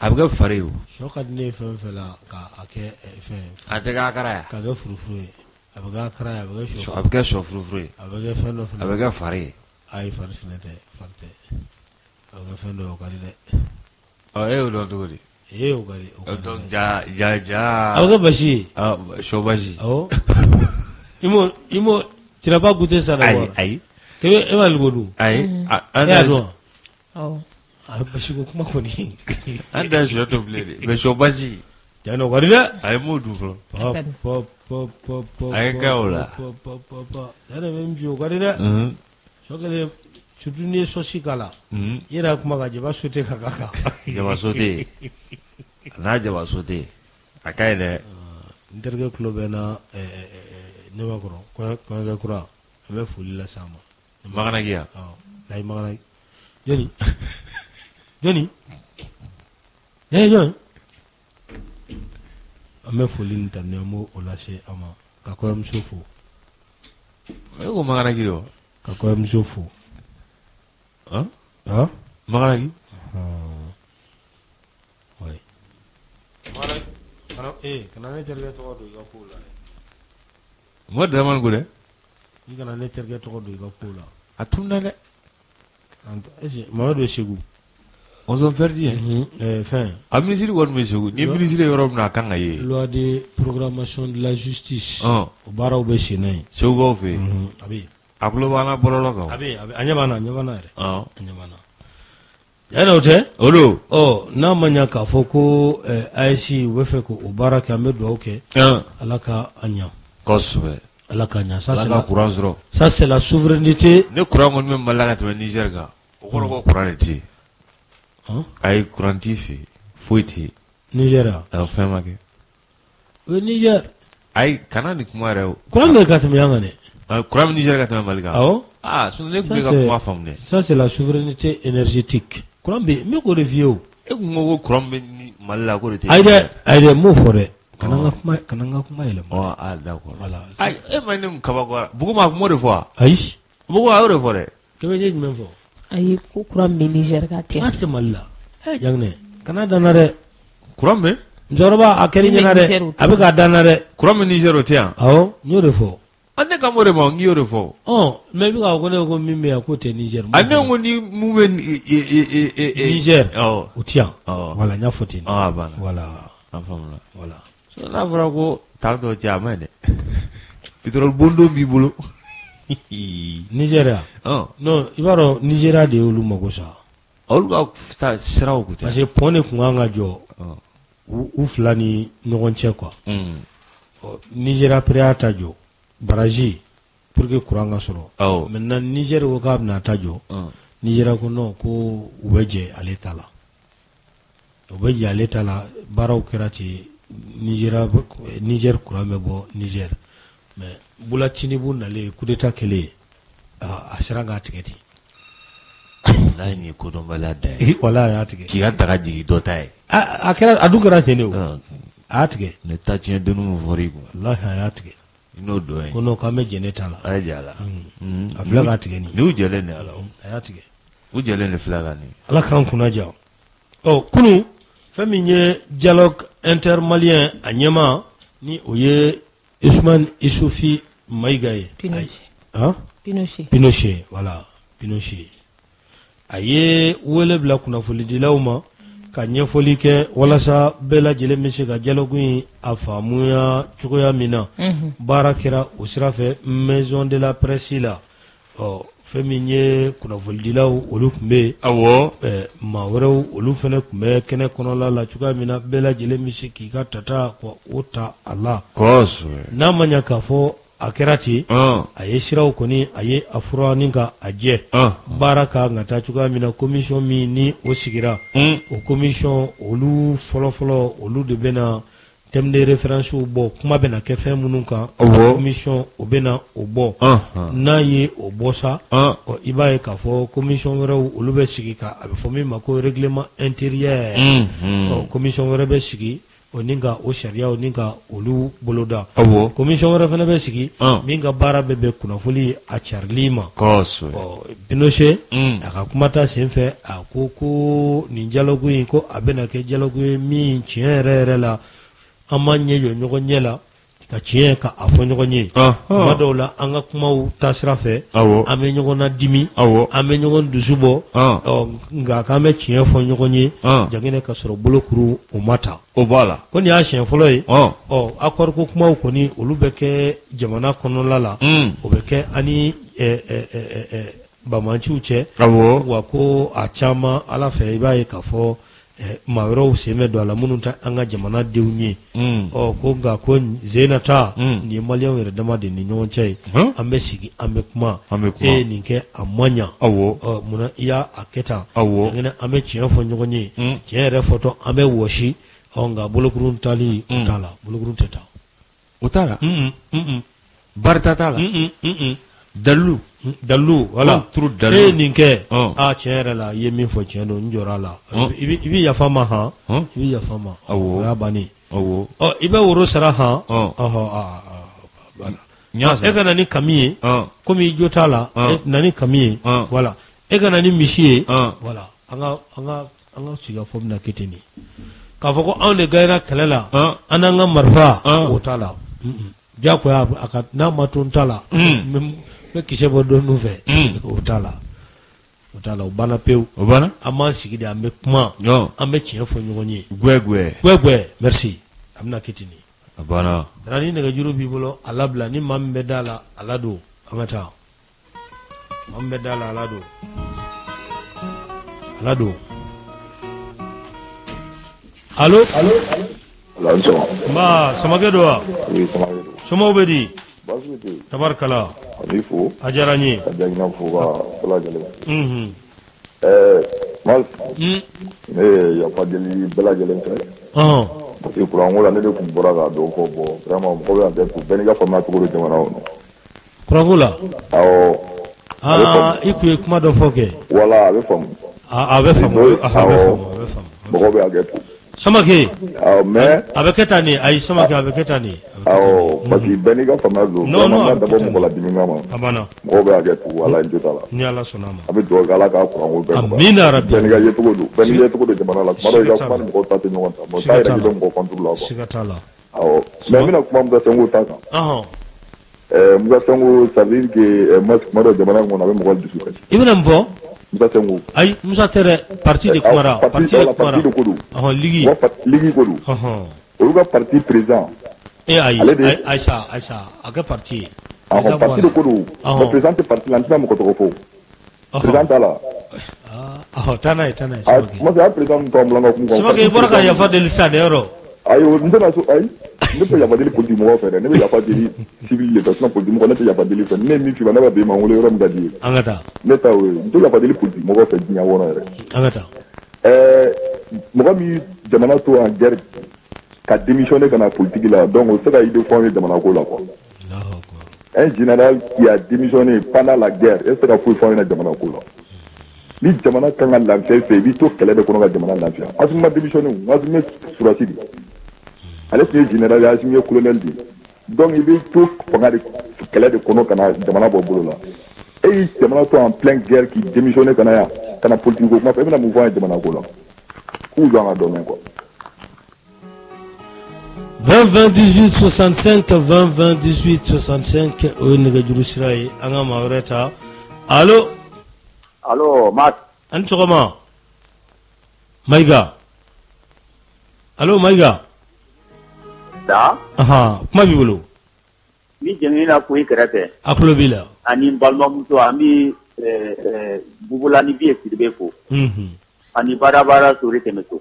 A bɛ kɛ fari ye o. Sɔ ka di ne ye fɛn o fɛn la k'a kɛ fɛn. A tɛ kɛ akara ye. K'a kɛ furufuru ye. A bɛ kɛ akara ye a bɛ kɛ sɔ. A bɛ kɛ sɔ furufuru ye. A bɛ kɛ fɛn dɔ fana. A bɛ kɛ fari ye. Ayi fari fana tɛ fari tɛ. A bɛ kɛ fɛn dɔ ye o ka di dɛ. Ɔ e y'o dɔn cogo di? Ee o ka di o ka di. Donc ja ja ja. A bɛ kɛ basi ye. Sɔ basi. Awɔ. I m'o i m'o tu n'as pas goûté ça d'abord. Ayi ayi. E ma lugo dun. Ayi. E y'a dun wa? Awɔ. A basi ko kuma kɔni. An tɛ sɔ tobilen de mais sɔ basi. Tiɲɛ na o ka di dɛ. Ayi n m'o dun fɔlɔ. Pop pop pop pop pop. A ye kɛ o la. Pop pop pop pop. Ne yɛrɛ bɛ min f'i ye o ka di dɛ. Sɔ kelen surtout n'i ye sauce k'a la. I yɛrɛ ka kuma kan jaba sauté ka k'a kan. Jaba sauté. A n'a jaba sauté. A ka ɲi dɛ. N terikɛ tulo bɛ n na Ɲamakɔrɔ kɔɲɔkɛ kura an bɛ foli lase a ma. Makanaki yan. Awɔ Layi Makanaki. Jɔni jɔni ee jɔn an bɛ foli ni tanuni an b'o lase a ma ka kɔɲɔmuso fo. E ko Makanaki de wa? Ka kɔɲɔmuso fo. Han? Han? Makanaki? Oui. Makanaki kana ne terikɛ tɔgɔ don i ka kow la dɛ. Mɔ Dramane ko dɛ. I kana ne terikɛ tɔgɔ don i ka kow la. A tununna dɛ. Mamadu bɛ Segu. 11 hommes perdus hein. Fɛn. A ministre kɔni bɛ Segu ni ministre ye yɔrɔ min na a kan ka ye. Loi de programmation de la justice. O baaraw bɛ sen na yen. Segukaw fɛ yen. A bɛ yen. A tulo b'an na bɔlɔlɔ kan. A bɛ yen a ɲɛ b'an na a ɲɛ b'an na yɛrɛ. A ɲɛ b'an na. Yan o tɛ? O don. Ɔ n'a ma ɲɛ k'a fɔ ko AES u bɛ fɛ k'o baara kɛ an bɛ dugawu kɛ. Ala ka a ɲɛ. Kosɛbɛ. Ala ka ɲɛ. Ala ka courant sɔrɔ. Ça c'est la souveraineté. Ni courant kɔni bɛ Mali la ka tɛmɛ Niger kan, o kɔrɔ ko courant de tɛ yen. Ayi courant t'i fɛ yen, foyi tɛ yen. Niger wa? Awɔ fɛn ma kɛ. O ye Niger. Ayi kana nin kuma yɛrɛ o. Courant bɛ ka tɛmɛ yan kan dɛ. Courant bɛ Niger ka tɛmɛ Mali kan. Awɔ. Aa sinon ne tun bɛ ka kuma faamu dɛ. Ça c'est la souveraineté énergétique. Courant bɛ yen, n bɛ k'o de f'i ye o. E kun ko ko courant bɛ Mali la k'o de tɛ. Ayi dɛ, ayi dɛ, n m'o fɔ dɛ. Kana n ka kuma, kana n ka kuma yɛlɛma. Ɔ ah d'accord. Voilà. Ayi e ma ne kun kabakoyara. Buguma a kun m'o de fɔ wa? Ayi. Buguma a y'o de fɔ dɛ. Kɛmɛjɛ jumɛn fɔ? Ayi ko courant bɛ Niger ka tɛ. N'a tɛ Mali la. Ɛ Janginɛ, kana dan na dɛ. Courant bɛ? Musokɔrɔba a kɛr'i ɲɛna dɛ. A bɛ k'a dan na dɛ. Courant bɛ Niger o tɛ yan? Awɔ, n y'o de fɔ. A ne kan b'o de ma n k'i y'o de fɔ. Ɔ mais i bɛ k'a fɔ ko ne ko min bɛ yan k'o tɛ Niger. A ne ko ni mun bɛ Niger. Awɔ. O tɛ yan. Awɔ. Voilà n y'a fɔ ten. Ɔ a banna. Voilà. A faamuna. Voilà. Sinon n'a fɔra ko tan tɔ cɛ a ma ɲi dɛ. Pétrole bondon b'i bolo. Niger Ɔn. Non i b'a dɔn Nigeria de y'olu mago sa. Olu ka siraw kun tɛ. Parce que pont de tun kan ka jɔ u fila ni ɲɔgɔn cɛ quoi. Ɔ Nigeria pere y'a ta jɔ barrage pour que courant ka sɔrɔ. Awɔ. Maintenant Niger ko k'a bɛna a ta jɔ. Nigeria ko non ko u bɛ jɛ ale ta la. U bɛ jɛ ale ta la baaraw kɛra ten Nigeria Niger courant bɛ bɔ Niger mais Bola Tinubu nalen coup d'état kɛlen a sera k'a tigɛ ten. Walayi nin ye kodɔnbaliya dan ye. Walayi a y'a tigɛ. K'i ka daga jigin dɔ ta ye. A kɛra a dun kɛra ten de o. A y'a tigɛ. Ne ta tiɲɛ doni min fɔra i kun. Walahi a y'a tigɛ. I n'o dɔn ye. Ko non k'an bɛ jɛ ne ta la. A ye jɛ a la. A filɛ k'a tigɛ nin. N'u jɛlen de a la o. A y'a tigɛ. U jɛlen de filɛ la nin. Ala k'an kunna diya. Ɔ kunun fɛn min ye dialogue intermalien a ɲɛmaa ni o ye Usumani Isufi Mayiga ye. Pinochet. Han? Pinochet. Pinochet voilà Pinochet. A ye wele bila kunnafonidilaw ma ka ɲɛfɔli kɛ walasa bɛɛ lajɛlen bɛ se ka dialogue in a faamuya cogoya min na. Baara kɛra o sira fɛ maison de la presse la. Ɔ fɛn min ye kunnafonidilaw olu tun bɛ yen. Awɔ. Maa wɛrɛw olu fana tun bɛ kɛnɛ kɔnɔla la cogoya min na bɛɛ lajɛlen bɛ se k'i ka tata ka o ta a la. Kosɛbɛ. N'a ma ɲɛ k'a fɔ a kɛra ten. A ye siraw kɔni a ye a furan ni ka a jɛ. Baara ka kan ka taa cogoya min na commission min ni o sigira. O commission olu fɔlɔfɔlɔ olu de bɛna Thème de référence bɔ, kuma bɛna kɛ fɛn minnu kan, commission o bɛna o bɔ. N'a ye o bɔ sa, ɔ, i b'a ye k'a fɔ commission wɛrɛw, olu bɛ sigi ka, a bɛ fɔ min ma ko règlement intérieur. Ɔ, commission wɛrɛ bɛ sigi o ni ka o sariyaw ni ka olu boloda. Commission wɛrɛ fana bɛ sigi min ka baara bɛ bɛn kunnafoni a carili ma. Ɔ, Pinochet, a ka kuma ta senfɛ, a ko ko nin dialogue in, ko a bɛna kɛ dialogue ye min tiɲɛ yɛrɛ yɛrɛ la, an ma ɲɛ jɔ ɲɔgɔn ɲɛ la ka tiɲɛ ka a fɔ ɲɔgɔn ye. Tuma dɔw la, an ka kumaw taasira fɛ, an bɛ ɲɔgɔn na dimi, an bɛ ɲɔgɔn dusu bɔ, nka k'an bɛ tiɲɛ fɔ ɲɔgɔn ye jaginɛ ka sɔrɔ bolokuru o ma ta. O b'a la. Ko nin y'a siɲɛ fɔlɔ ye. Ɔ, accord ko kumaw kɔni, olu bɛ kɛ jamana kɔnɔla la, o bɛ kɛ ani bamanciw cɛ. Wa ko a caman ala fɛ, i b'a ye k'a fɔ maa wɛrɛw sen bɛ don a la minnu tɛ an ka jamanadenw ye. Ɔ, ko nka ko zena ta, nin ye maliyɛnw yɛrɛ dama de ni ɲɔgɔn cɛ ye. An bɛ sigi, an bɛ kuma. E ye nin kɛ, a ma ɲa. Ɔ, munna i y'a a kɛ tan? An bɛ tiɲɛ fɔ ɲɔgɔn ye, tiɲɛ yɛrɛ fɔtɔ, an bɛ wɔsi. Ɔ, nka bolokurun tali, o t'a la, bolokurun tɛ taa. O t'a la. Barita t'a la. Dalilu. Dalilu, voilà. E ye nin kɛ, a tiɲɛ yɛrɛ la, i ye min fɔ tiɲɛ don, n jɔra a la, i bɛ yafa ma han, i bɛ yafa ma, o y'a bannen. Ɔ, i bɛ woro sara han. Ɔhɔ, voilà, e ka na ni kami ye, komi i jo t'a la, na ni kami ye, voilà, e ka na ni misi ye, voilà. An ka sigikafɔ bɛna kɛ ten de, k'a fɔ ko anw de gagné kɛlɛ la, an n'an ka marifa, o t'a la. Diyagoya a ka n'a ma to n ta la, n bɛ kisɛ bɔ don fɛ, o t'a la, o t'a la, o banna pewu. O banna. An b'an sigi de, an bɛ kuma, an bɛ tiɲɛ fɔ ɲɔgɔn ye. Gwɛ gwɛ. Gwɛ gwɛ, merci, a bɛna kɛ ten de. A banna. Dara, ni nɛgɛjuru b'i bolo, a labila. Ni maa min bɛ da la, a ladon, an ka taa. Maa min bɛ da la, a ladon, a ladon. Allo? Nba, Samakɛ don wa? Somɔgɔw bɛ di? Tabarikala. A diyara n ye. Ka Jaginɛ fo, ka bɛɛ lajɛlen. Ɛɛ, ne ye yafa deli bɛɛ lajɛlen fɛ. Parce que kuranko la, ne de tun bɔra ka dɔ fɔ. Bon, vraiment, mɔgɔ bɛ yan kɛ, bɛɛ n'i ka faamuya cogo don jamana kɔnɔ. Kuranko la? Awɔ. Aa, i tun ye kuma dɔ fɔ kɛ. Wala, a bɛ faamu. A bɛ faamu, a bɛ faamu, a bɛ faamu. Mɔgɔ bɛ hakɛ to. Samakɛ. Awɔ, mais. A bɛ kɛ tan de, ayi Samakɛ, a bɛ kɛ tan de. Awɔ, parce que bɛɛ n'i ka faamuya don. Non non, a bɛ dabɔ mɔgɔ la dimi kama. A banna. Mɔgɔw bɛ hakɛ to, wala, n jo t'a la. Ni Ala sɔnna a ma. A bɛ dugawu kɛ, Ala k'a kuranko bɛɛ nɔgɔya. Amina rabi. Bɛɛ n'i ka yecogo don, bɛɛ n'i yecogo don jamana la. Tuma dɔw, i ka kuma ni mɔgɔw ta tɛ ɲɔgɔn ta. Mɔgɔ t'a yɛrɛ k'i bɛ mɔgɔ contre la quoi. Siga t'a la. Awɔ, mais n bɛna kuma Musa Senko ta kan. Musa Senko, ça veut dire que moi, tuma dɔ jamana in kɔnɔ, a bɛ mɔgɔ dusu kasi. I bɛna mun fɔ? Musa Senko. Ayi, Musa tɛ dɛ, parti de kumara. Parti de kumara. Parti de ko don. Ligue. Ligue ko don. Olu ka parti président. E ayi, ayisa, ayisa, a kɛ parti ye. Parti de ko don. Mais président tɛ parti la, n tɛna mɔgɔ tɔgɔ fɔ. Président t'a la. Ɔhɔn, taa n'a ye, taa n'a ye. Samake. Masa, a président min to an bolo, an ka kuma. Samake, i bɔra ka yafa deli sisan dɛ, yɔrɔ. Ayi, n tɛna so, ayi. Ne tɛ yafa deli politique mɔgɔw fɛ dɛ, ne bɛ yafa deli civil de fɛ, sinon politique mɔgɔ, ne tɛ yafa deli fɛ. Ne ye min f'i ma, ne b'a bɛn i ma, n wele yɔrɔ min ka di ye. An ka taa. Ne ta o ye, n tɛ yafa deli politique mɔgɔw fɛ diɲɛ kɔnɔ yɛrɛ. An ka taa. Ɛɛ, mɔgɔ min jamana to en guerre ka démissionner ka na politique la, donc o tɛ se ka idée fɔ anw ye jamana ko la quoi. Un général qui a démissionné pendant la guerre, e tɛ se ka foyi fɔ anw ɲɛna jamana ko la. Ni jamana kan ka lafiya i fɛ, i b'i to kɛlɛ de kɔnɔ ka jamana lafiya. Asimi ma démissionné o, Asimi ye sɔrɔdasi de, ale tun ye général ye, Asimi ye colonel de ye. Donc i bɛ to fanga de kɛlɛ de kɔnɔ ka na jamana bɔ bolo la. E y'i jamana to en pleine guerre k'i démissionné ka na yan ka na politique ko kuma fɔ, e bɛna mun fɔ an ye jamana ko la? K'u jɔ an ka dɔ mɛn quoi. 20 20 18 65, 20 20 18 65, o ye nɛgɛjuru sira ye. An ka maa wɛrɛ ta. Allo? Allo, Max. An sɔgɔma, Mayiga. Allo, Mayiga. Da. Ahan, kuma b'i bolo. Ni jɛngɛnni na ko i kɛrɛfɛ. A tulo b'i la. Ani n balimamuso, an bɛ Bubula ni Biye Sidibe fo. Ani Badabada Sori Kɛmɛso.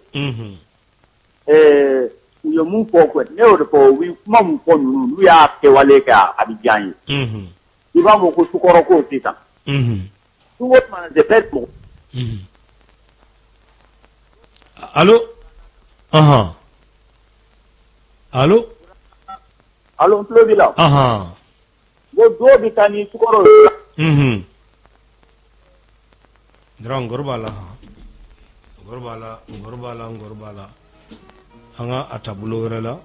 U ye mun fɔ, ne y'o de fɔ, u bɛ kuma mun fɔ ninnu, n'u y'a kɛwale kɛ, a bɛ diya n ye. I b'a fɔ ko sukɔrɔ ko sisan. Sukaro mana se bɛɛ mɔgɔ. Allo? Ahan. Allo. Allo, n tulo b'i la. Ahan. N ko dɔw bɛ taa ni sukaro ye. Unhun. Dara ngɔrɔ b'a la. Ngɔrɔ b'a la, ngɔrɔ b'a la, ngɔrɔ b'a la. An ka a taabolo wɛrɛ la.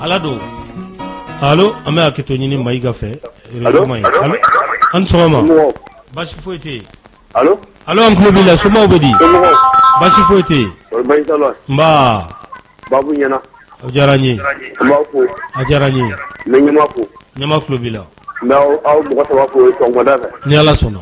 Ala don. Allo, an bɛ hakɛto ɲini Mayiga fɛ. Allo. Allo. An ni sɔgɔma. Baasi foyi tɛ yen. Allo. Allo, an tulo b'i la, somɔgɔw bɛ di? Somɔgɔw. Baasi foyi tɛ yen. Kɔri baasi t'a la? Nba. Babu ɲɛna. O diyara n ye. N b'aw fo. A diyara n ye. N bɛ ɲɛmaa fo. Ɲɛmaa tulo b'i la. N bɛ aw mɔgɔ saba fo sɔgɔmada fɛ. Ni Ala sɔnna.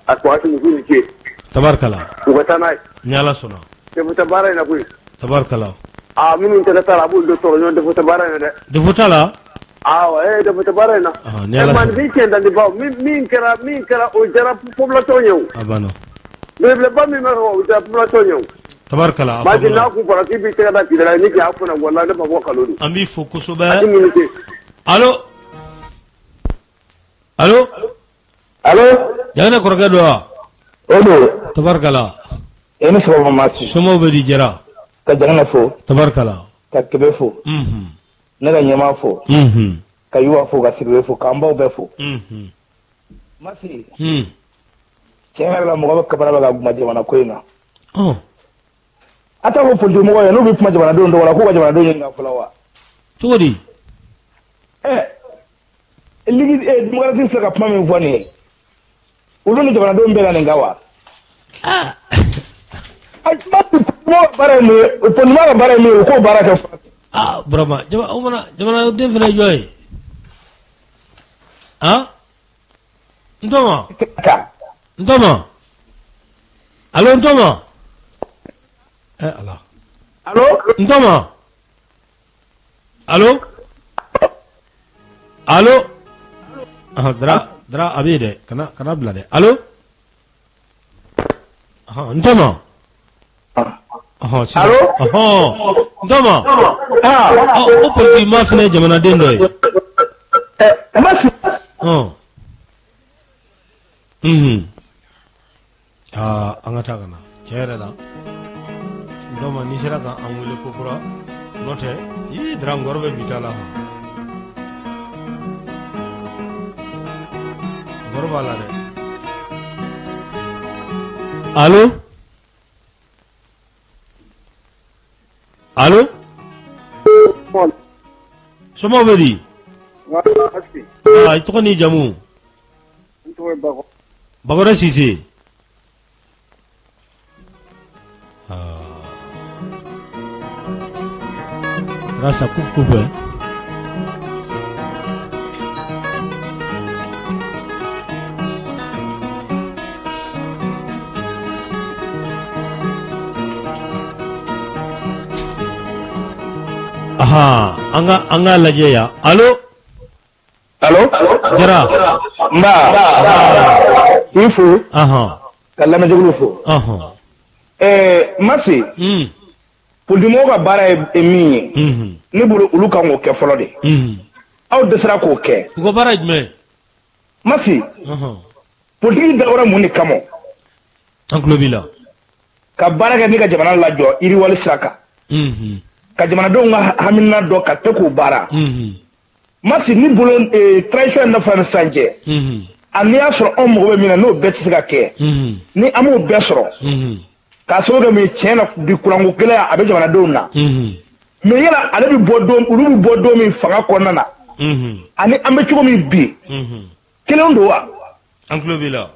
A ko a muso ni ce. Tabarikala. U ka taa n'a ye. Ni Ala sɔnna. Défaut tɛ baara in na koyi. Tabarikala. Aa minnu tɛgɛ t'a la a b'olu de tɔɔrɔ ɲɔgɔn défaut tɛ baara in na dɛ. Défaut t'a la? Awɔ défaut tɛ baara in na. Ni Ala sɔnna. Maninfin tiɲɛ dan baw min kɛra o diyara population ye o. A banna. Belebeleba min bɛ o diyara population ye o. Tabarikala. Maa n'a kun fɔra k'i b'i tɛgɛ da k'i la ni k'i y'a kunna walahi ne b'a fɔ kalon don. An b'i fo kosɛbɛ. A ti mun kɛ. Allo. Allo. Allo. Jaginɛ kɔrɔkɛ don wa? O don. Tabarikala. E ni sɔgɔma Masi. Somɔgɔw bɛ di Jara? Ka Jaginɛ fo. Tabarikala. Ka Kebe fo. Unhun. Ne ka ɲɛmaa fo. Unhun. Ka Yuwa fo ka Siribe fo k'an baw bɛɛ fo. Unhun. Masi. Un. Tiɲɛ yɛrɛ la mɔgɔ bɛ kabara bɛ ka kuma jamana ko in na. Ɔn. A t'a fɔ politique mɔgɔw ye n'u bɛ kuma jamanadenw tɔgɔ la k'u ka jamanadenw ɲininka fɔlɔ wa? Cogo di? Ligue démocratique filɛ ka kuma min fɔ nin ye olu ni jamanadenw bɛɛ na nin kan wa? A baara ye mun ye politique ka baara ye min ye u k'o baara kɛ. Ah Burama o mana jamanaden fana ye jɔn ye? Han? N tɔma? N tɔma? Allo n tɔma? Ala. Allo? N tɔma? Allo? Allo? Dara Dara a bɛ yen dɛ kana bila dɛ. Allo? N tɔma? Sisan. Allo? N tɔma? O politique maa fana ye jamanaden dɔ ye. Masi. Unhun. Aa an ka taa ka na tiɲɛ yɛrɛ la. N tɔma n'i sera ka an wele ko kura n'o tɛ ii Dara ngɔrɔ bɛ bi ta la. Ngɔrɔ b'a la dɛ. Allo? Allo? Somɔgɔw bɛ di? I tɔgɔ n'i jamu? Bakɔrɔ Sise. Rasa coupe coupe. Aha, an ka lajɛ yan. Allo? Allo? Jara. Nba. K'i fo. Ahan. Ka lamɛnjɛkulu fo. Ahan. Masi. Politique mɔgɔw ka baara ye min ye. Ne bolo olu kan k'o kɛ fɔlɔ de. Aw dɛsɛra k'o kɛ. U ka baara ye jumɛn ye? Masi. Politique dabɔra mun de kama? An tulo b'i la. Ka baara kɛ ni ka jamana lajɔ yiriwali sira kan. Ka jamanadenw ka hamina dɔn ka to k'o baara. Masi ni bolo transition in nafa ni sisan cɛ. A n'i y'a sɔrɔ anw mago bɛ min na n'o bɛɛ tɛ se ka kɛ. Ni an m'o bɛɛ sɔrɔ. K'a sababu kɛ mun ye tiɲɛ na bi kuranko gɛlɛya a bɛ jamanadenw na. Mais yala ale bɛ bɔ don olu bɛ bɔ don min fanga kɔnɔna na. Ani an bɛ cogo min bi. Kelen don wa? An tulo b'i la.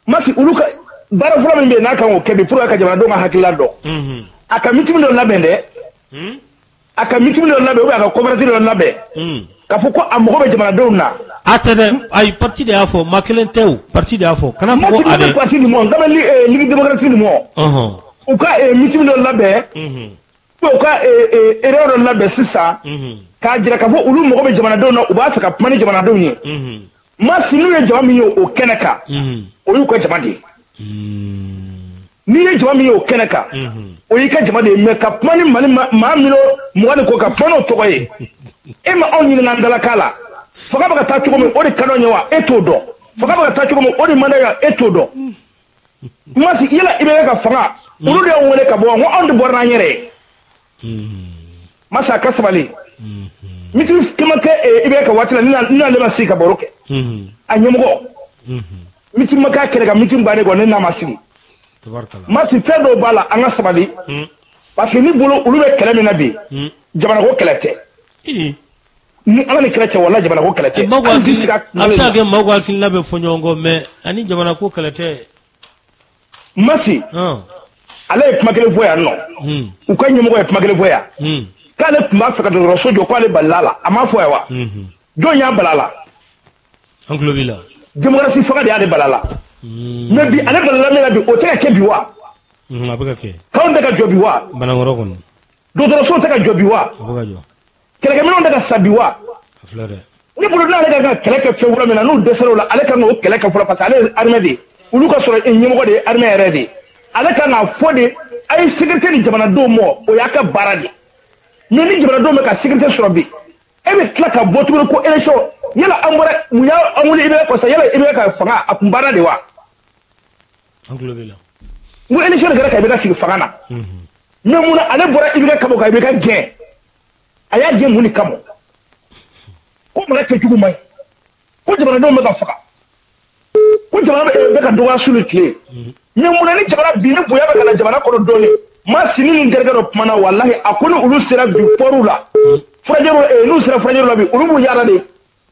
Masi olu ka baara fɔlɔ min bɛ yen n'a kan k'o kɛ bi pour que ka jamanadenw ka hakilila dɔn. A ka meeting dɔ labɛn dɛ. A ka meeting dɔ labɛn ou bien a ka conférence dɔ labɛn. K'a fɔ ko a mago bɛ jamanadenw na. A tɛ dɛ ayi parti de y'a fɔ maa kelen tɛ o parti de y'a fɔ kana fɔ ko a dɛ. Masi parti nin mɔ n ka bɛ Ligue démocratique nin mɔ. U ka meeting dɔ labɛn. U ka erreur dɔ labɛn sisan. K'a jira k'a fɔ olu mago bɛ jamanadenw na u b'a fɛ ka kuma ni jamanadenw ye. Masi n'u ye jama min ye o kɛnɛ kan. O y'u ka jama de ye. N'i ye jama min ye o kɛnɛ kan. O y'i ka jama de ye mais ka kuma ni Mali maa 20 ni kɔ ka kuma n'o tɔgɔ ye. E ma anw ɲininka an dalakan la. Fanga bɛ ka taa cogo min o de ka d'anw ye wa e t'o dɔn. Fanga bɛ ka taa cogo min o de man d'anw ye wa e t'o dɔn. Masi yala IBK ka fanga olu de y'anw wele ka bɔ n ko anw de bɔra n'an yɛrɛ ye. Masi a ka sabali. Meeting kama kɛ IBK ka waati la ni n'ale ma sigi ka baro kɛ. A ɲɛmɔgɔ. Meeting ma k'a kɛrɛ kan meeting bannen kɔ ne n'a ma sigi. Masi fɛn dɔw b'a la an ka sabali. Parce que ni bolo olu bɛ kɛlɛ min na bi. Jamana ko kɛlɛ tɛ. Ni ala ni kɛlɛ cɛ wala jamana ko kɛlɛ tɛ. A bɛ se ka kɛ maaw ka hakilina bɛ fɔ ɲɔgɔn kɔ mais ani jamana ko kɛlɛ tɛ. Masi. Ale ye kuma kelen fɔ yan nɔ. U ka ɲɛmɔgɔ ye kuma kelen fɔ yan. K'ale tun b'a fɛ ka dɔgɔtɔrɔso jɔ k'ale balila la a m'a fɔ yan wa. Jɔn y'a bala la. An tulo b'i la. Démocratie fanga de y'ale bala la. Mais bi ale balala min na bi o tɛ ka kɛ bi wa. A bɛ ka kɛ. K'anw tɛ ka jɔ bi wa. Banankɔrɔ kɔnɔ. Dɔgɔtɔrɔso tɛ ka jɔ bi wa. A bɛ ka jɔ. Kɛlɛkɛminɛnw tɛ ka sa bi wa. A filɛ dɛ. Ne bolo n'ale ka kan ka kɛlɛ kɛ fɛn wɛrɛ min na n'u dɛsɛra o la ale kan k'o kɛlɛ kɛ fɔlɔ parce que ale ye armée de ye olu ka sɔrɔ ɲɛmɔgɔ de ye armée yɛrɛ de ye ale kan k'a fɔ de a ye sécurité di jamanadenw ma o y'a ka baara de ye mais ni jamanadenw bɛ ka sécurité sɔrɔ bi e bɛ tila ka bɔ tuguni ko élection yala an bɔra mun y'an wuli IBK kɔsa yala IBK ka fanga a kun banna de wa. An tulo b'i la. N ko élection de kɛra ka IBK sigi fanga na. Mais mun na ale bɔra IBK kama ka IBK gɛn a y'a gɛn mun de kama ko mara kɛcogo man ɲi ko jamanadenw bɛ ka faga ko jamana bɛ ka dɔgɔya su ni tile mais mun na ni jamana bi ni bonya bɛ ka na jamana kɔnɔ dɔɔnin maa sini ni terikɛ dɔ kumana walahi a ko ni olu sera bi pɔriw la furajɛriw n'u sera furajɛriw la bi olu b'u yaala de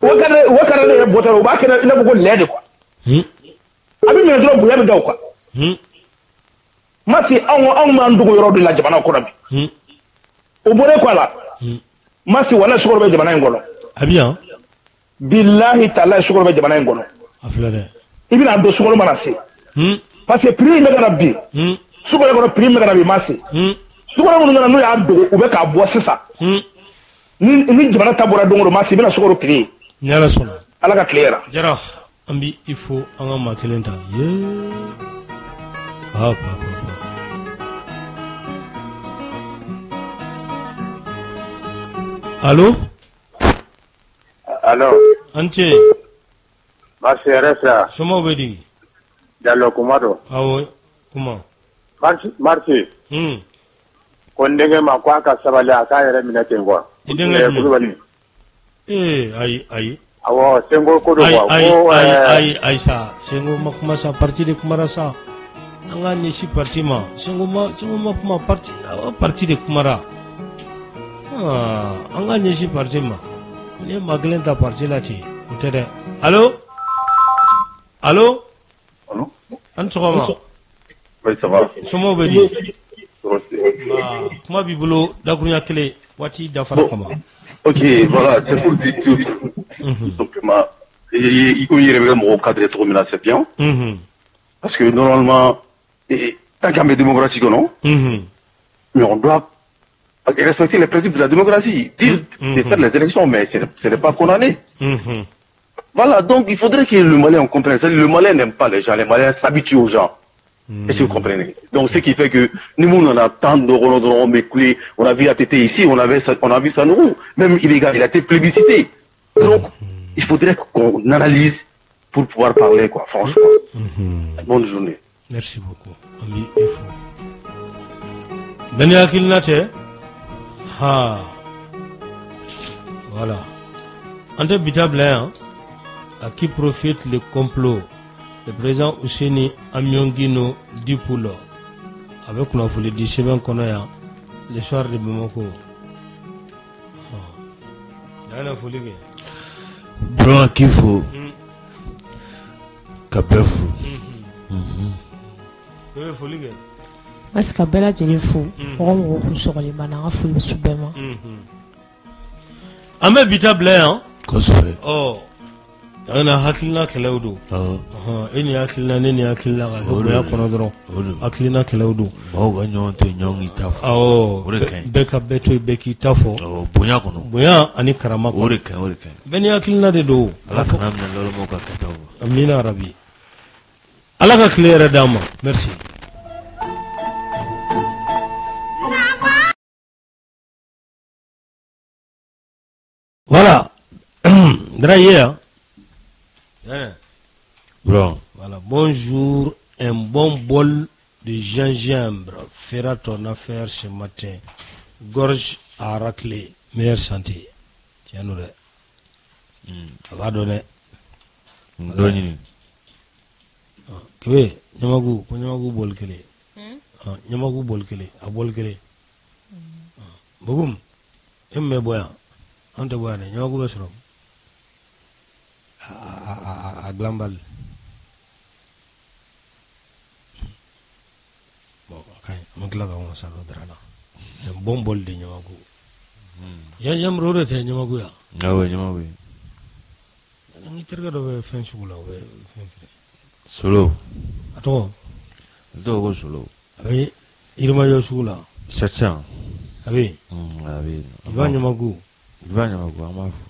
u ka ne yɛrɛ bɔtɔ u b'a kɛ i n'a fɔ ko lɛ de quoi a bɛ minɛ dɔrɔn bonya bɛ da o kan masi anw b'an dogo yɔrɔ de la jamana kɔnɔ bi o bɔra kɔ a la masi wala sukaro bɛ jamana in kɔnɔ. A bɛ yan. Bilahi talahi sukaro bɛ jamana in kɔnɔ. A filɛ dɛ. I bɛna don sukaro mana se. Parce que prix min bɛ ka na bi. Sukaro kɔnɔ prix min bɛ ka na bi ma se. Sukaro minnu nana n'u y'a dogo u bɛ k'a bɔ sisan. Ni jamana ta bɔra don o don ma se i bɛna sukaro prix ye. Ni Ala sɔnna. Ala ka tile yɛrɛ. Jara an b'i fo an ka maa kelen ta. Yee. Pa pa pa. Allô? Allô? An ce. Baasi hɛrɛ sira. Somɔgɔw bɛ di? Jalo kuma don. Awɔ kuma. Marti. Ko n denkɛ ma ko a ka sabali a k'a yɛrɛ minɛ ten quoi. I denkɛ jumɛn? Kulubali. Ee ayi ayi. Awɔ Senko ko don quoi. Ayi ayi ayi sa Senko ma kuma sa parti de kumara sa. An k'an ɲɛsin parti ma Senko ma kuma parti parti de kumara. An k'an ɲɛsin parti ma n'i ye maa kelen ta parti la ten o tɛ dɛ. Allo allo. Allo. An ni sɔgɔma. Oui ça va. Somɔgɔw bɛ di? Kuma b'i bolo dakurunya kelen waati dafara kama. Ok voilà c'est pour dire tout simplement i ko i yɛrɛ bɛ ka mɔgɔw cadrer cogo min na c'est bien. Parce que normalement tant qu'an bɛ démocratie kɔnɔ. Mais on doit respecter les principes de la démocratie, dire de faire les élections, mais ce n'est pas condamné. Voilà, donc il faudrait que le Malien comprenne. Le Malien n'aime pas les gens, les Maliens s'habituent aux gens. Est-ce que vous comprenez? Donc ce qui fait que nous, on a tant de on a vu ATT ici, on a vu Sanourou, même illégal, il a été plébiscité. Donc il faudrait qu'on analyse pour pouvoir parler, quoi, franchement. Bonne journée. Merci beaucoup. Ami Efo. Beni Akilnate. Ha. Voilà. Ante Bitable, à qui profite le complot? Le président Ousseini Amionguino Dipulo, avec nous voulu dire semaine qu'on a le soir de Bamako. Bro kifo. Ka bɛɛ fo. Bɛɛ bɛ foli kɛ. Parce que bɛɛ lajɛlen fo mɔgɔ mɔgɔ kun sɔgɔlen b'an na an ka foli bɛ s'u bɛɛ ma. An bɛ bi ta bila yan. Kosɛbɛ. Ɔ an na hakilina kɛlɛw don. E ni hakilina ne ni hakilina ka kɛ bonya kɔnɔ dɔrɔn. Hakilina kɛlɛw don. Maaw ka ɲɔgɔn to ɲɔgɔn k'i ta fɔ. Awɔ. O de ka ɲi. Bɛɛ ka bɛɛ to yen bɛɛ k'i ta fɔ. Awɔ bonya kɔnɔ. Bonya ani karama kɔnɔ. O de ka ɲi o de ka ɲi. Bɛɛ ni hakilina de don. Ala kana minɛ lɔlɔmaw ka kɛtaw ma. Amina rabi. Ala ka tile yɛrɛ d'an ma. Merci. Voilà. Draye. Hein? Bon. Voilà. Bonjour Un bon bol de gingembre fera ton affaire ce matin. Gorge à racler, meilleure santé. Tiɲɛ don dɛ. A b'a dɔn dɛ. Dɔ ɲini. Kebe, ɲamaku, ko ɲamaku bɔli kelen. Ɲamaku bɔli kelen, a bɔli kelen. Bugum, e min bɛ bɔ yan, an tɛ bɔ yan dɛ, ɲamaku bɛ sɔrɔ. A dilanbali. Bon, a ka ɲi, an bɛ tila ka wasa dɔ dara la. Un bon bol de ɲamaku. Gingembre, o de tɛ ɲamaku ya? Awɔ, ɲamaku ye. N terikɛ dɔ bɛ fɛn sugu la, o bɛ fɛn feere. Solo. A tɔgɔ? A tɔgɔ ko Solo. A bɛ Yirimajɔ sugu la. 700. A bɛ yen. A bɛ yen. I b'a ɲamaku. I b'a ɲamaku, an b'a fɔ.